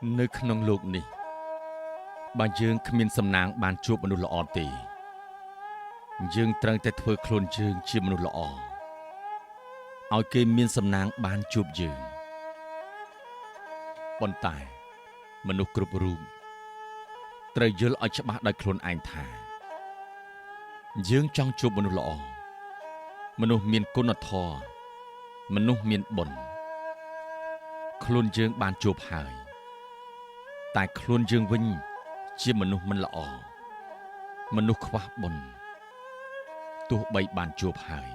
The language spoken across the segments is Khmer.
នៅក្នុងលោកនេះបើយើងគ្មានសំណាងបានជួបមនុស្សល្អទេយើងត្រូវតែធ្វើខ្លួនយើងជាមនុស្សល្អឲ្យគេមានសំណាងបានជួបយើងប៉ុន្តែមនុស្សគ្រប់រូបត្រូវយល់ឲ្យច្បាស់ដោយខ្លួនឯងថាយើងចង់ជួបមនុស្សល្អមនុស្សមានគុណធម៌មនុស្សមានបុណ្យខ្លួនយើងបានជួបហើយតែខ្លួនយើងវិញជាមនុស្សមិនល្អមនុស្សខ្វះបុណ្យទោះបីបានជួបហើយ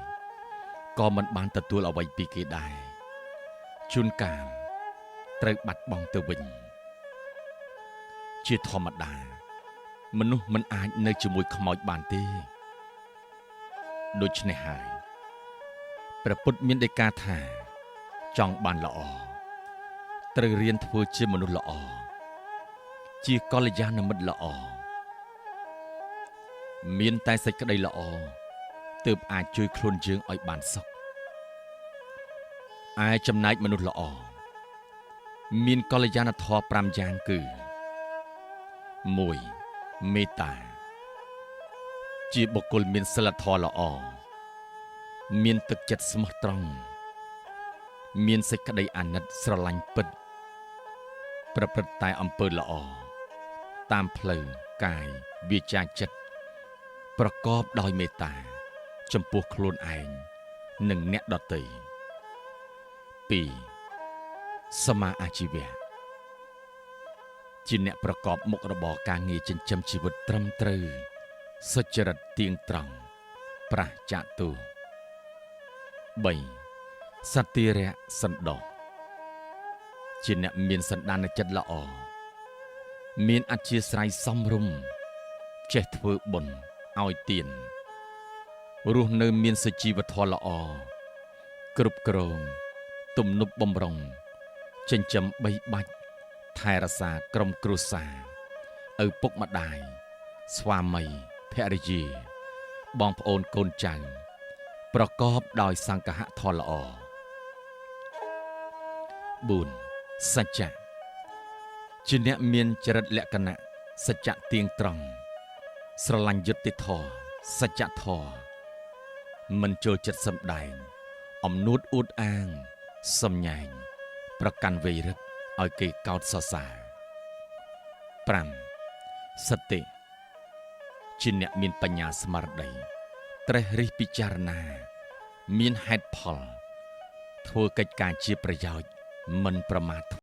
ក៏មិនបានទទួលអ្វីពីគេដែរជួនកាលត្រូវបាត់បង់ទៅវិញជាធម្មតាមនុស្សមិនអាចនៅជាមួយខ្មោចបានទេដូច្នេះហើយព្រះពុទ្ធមានដីកាថាចង់បានល្អត្រូវរៀនធ្វើជាមនុស្សល្អជាកល្យាណមិត្តល្អមានតែសេចក្តីល្អទើបអាចជួយខ្លួនយើងឲ្យបានសុខឯចំណែកមនុស្សល្អមានកល្យាណធម៌5យ៉ាងគឺ1មេត្តាជាបុគ្គលមានសីលធម៌ល្អមានទឹកចិត្តស្មោះត្រង់មានសេចក្តីអាណិតស្រឡាញ់ពិតប្រព្រឹត្តតែអំពើល្អតាមផ្លូវកាយវាចាចិត្តប្រកបដោយមេត្តាចំពោះខ្លួនឯងនិងអ្នកដទៃ2សមាអាជីវៈជាអ្នកប្រកបមុខរបរការងារចិញ្ចឹមជីវិតត្រឹមត្រូវសុចរិតទៀងត្រង់ប្រាសចាកទោស3សតិរៈសន្តោសជាអ្នកមានសន្តានចិត្តល្អមានអធ្យាស្រ័យសមរម្យចេះធ្វើបុណ្យឲ្យទានរស់នៅមានសុជីវធម៌ល្អគ្រប់គ្រងទំនប់បំរុងចិញ្ចឹមបីបាច់ថែរក្សាក្រុមគ្រួសារឪពុកម្ដាយស្វាមីភរិយាបងប្អូនកូនចៅប្រកបដោយសង្ឃហធម៌ល្អ4សច្ចៈជាអ្នកមានចរិតលក្ខណៈសច្ចៈទៀងត្រង់ស្រឡាញ់យុត្តិធម៌សច្ចធម៌មិនចូលចិត្តសម្ដែងអំនួតអួតអាងសំញែងប្រកាន់វេរឹកឲ្យគេកោតសរសើរ5សតិជាអ្នកមានបញ្ញាស្មារតីត្រេះរិះពិចារណាមានហេតុផលធ្វើកិច្ចការជាប្រយោជន៍មិនប្រមាថ